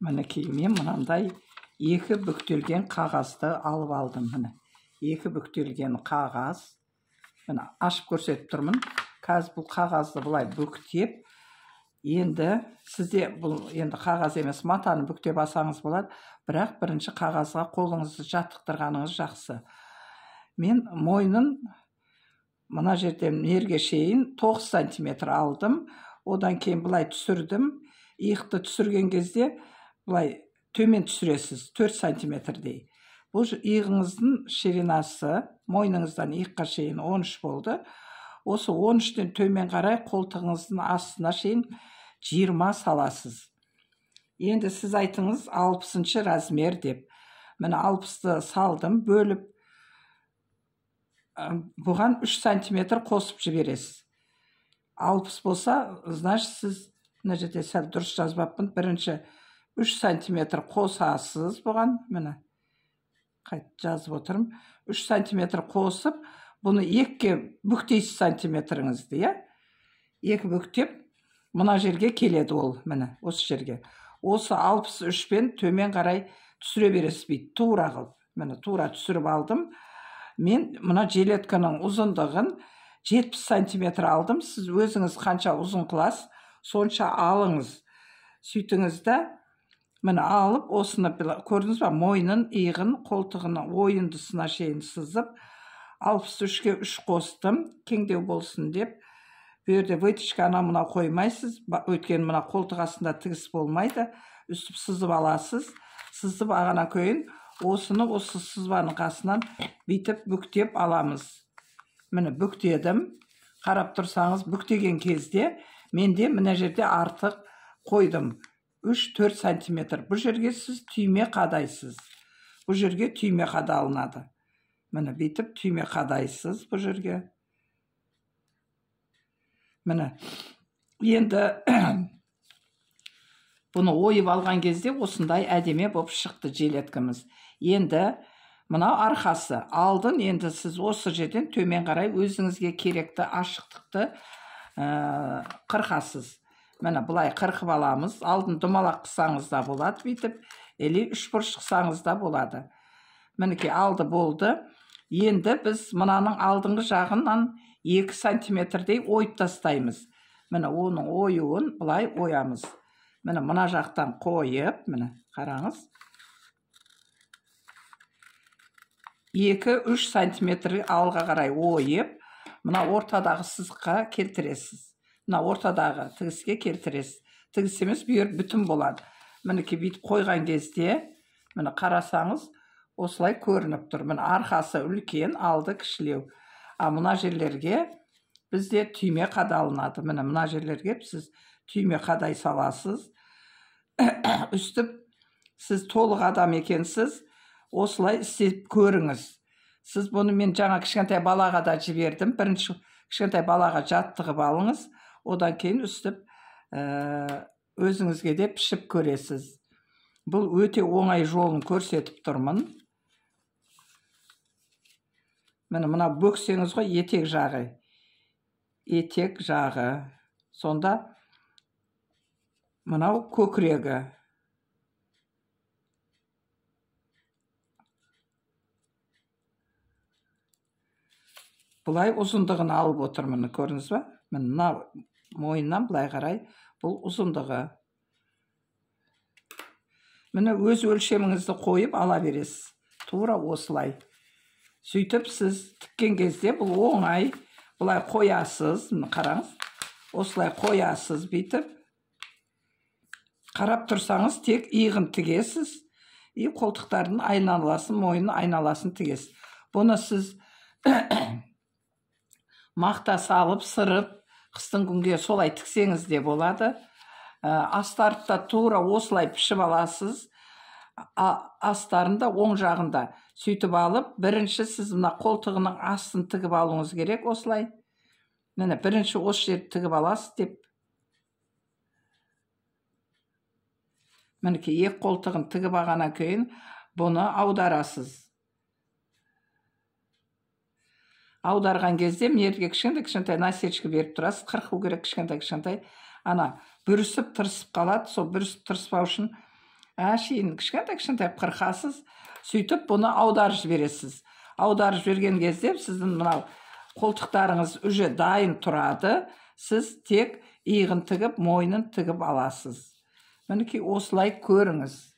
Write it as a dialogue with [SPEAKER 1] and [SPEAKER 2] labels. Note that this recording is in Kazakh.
[SPEAKER 1] Мінекей, мен мынандай екі бүктелген қағазды алып алдым. Міне, екі бүктелген қағаз. Міне, ашып көрсетіп тұрмын. Қазір бұл қағазды былай бүктеп, енді сізде бұл енді қағаз емес, матаны бүктеп алсаңыз болады, бірақ бірінші қағазға қолыңызды жаттықтырғаныңыз жақсы. Мен мойнын мына жерден мерге шейін 9 сантиметр алдым. Одан кейін былай түсірдім. Иықты түсірген кезде былай төмен түсіресіз, 4 сантиметрдей. Бұл иығыңыздың ширинасы, мойныңыздан иыққа шейін 13 болды. Осы 13-тен төмен қарай қолтығыңыздың астына шейін 20 саласыз. Енді сіз айтыңыз 60-шы размер деп. Міне 60-ты салдым, бөліп, бұған 3 сантиметр қосып жібересіз. 60 болса, значит, сіз мына жерде сәл дұрыс жазбаппын. Бірінші 3 сантиметр қосасыз бұған. Міне, қайтып жазып отырмын. 3 сантиметр қосып, бұны екіге бүктейсіз сантиметріңізді, иә? Екі бүктеп, мына жерге келеді ол, міне, осы жерге. Осы 63-пен төмен қарай түсіре бересіз бүйтіп, тура қылып. Міне, тура түсіріп алдым. Мен мына жилетканың ұзындығын 70 сантиметр алдым. Сіз өзіңіз қанша ұзын қыласыз, сонша алыңыз. Сөйтіңіз де, міне алып, осыны көрдіңіз ба, мойнын, иығын, қолтығының ойындысына шейін сызып, 63-ке 3 қостым, кеңдеу болсын деп. Бұл жерде вытяжка ана мына қоймайсыз, өйткені мына қолтық астында тігіс болмайды. Үстіп сызып аласыз. Сызып алғаннан кейін осыны осы сызбаның қасынан бүйтіп бүктеп аламыз. Міне бүктедім. Қарап тұрсаңыз, бүктеген кезде менде мына жерде артық қойдым. 3-4 сантиметр. Бұл жерге сіз түйме қадайсыз. Бұл жерге түйме қадалынады. Міне бүйтіп түйме қадайсыз бұл жерге. Міне, енді бұны ойып алған кезде осындай әдемі болып шықты жилеткамыз. Енді мынау арқасы. Алдын енді сіз осы жерден төмен қарай өзіңізге керекті ашықтықты қырқасыз. Міне былай қырқып аламыз. Алдын домалақ қылсаңыз да болады бүйтіп, или үшбұрыш қылсаңыз да болады. Мінекей алды болды. Енді біз мынаның алдыңғы жағынан 2 сантиметрдей ойып тастаймыз. Міне оның оюын былай оямыз. Міне мына жақтан қойып, міне қараңыз. 2-3 сантиметр алға қарай ойып, мына ортадағы сызыққа келтіресіз. Мына ортадағы тігіске келтіресіз. Тігіс емес, бүйір бүтін болады. Мінекей бүйтіп қойған кезде, міне қарасаңыз, осылай көрініп тұр. Міне арқасы үлкен, алды кішілеу. А мына жерлерге бізде түйме қадалынады. Міне мына жерлерге сіз түйме қадай саласыз. Үстіп сіз толық адам екенсіз, осылай істеп көріңіз. Сіз бұны мен жаңа кішкентай балаға да жібердім. Бірінші кішкентай балаға жаттығып алыңыз. Одан кейін үстіп өзіңізге де пішіп көресіз. Бұл өте оңай жолын көрсетіп тұрмын. Міне мына бөксеңіз ғой, етек жағы. Етек жағы. Сонда мынау көкірегі. Былай ұзындығын алып отырмын, көрдіңіз ба? Міне мына мойыннан былай қарай бұл ұзындығы. Міне өз өлшеміңізді қойып ала бересіз. Тура осылай. Сөйтіп сіз тіккен кезде бұл оңай, былай қоясыз, міне қараңыз, осылай қоясыз бүйтіп. Қарап тұрсаңыз тек иығын тігесіз, и қолтықтардың айналасын, мойнын айналасын тігесіз. Бұны сіз мақта салып, сырып, қыстың күнге солай тіксеңіз де болады. Астарды да тура осылай пішіп аласыз. Астарында оң жағында сөйтіп алып, бірінші сіз мына қолтығының астын тігіп алуыңыз керек осылай. Міне бірінші осы жерді тігіп аласыз деп. Мінекей екі қолтығын тігіп алғаннан кейін бұны аударасыз. Аударған кезде мына жерге кішкентай-кішкентай насечка беріп тұрасыз, қырқу керек кішкентай-кішкентай. Ана бүрісіп тырысып қалады, сол бүрісіп тырыспау үшін Әшейін кішкентай кішкентай қырқасыз. Сөйтіп бұны аударып жібересіз. Аударып жіберген кезде сіздің мынау қолтықтарыңыз уже дайын тұрады. Сіз тек иығын тігіп, мойнын тігіп аласыз. Мінекей, осылай көріңіз.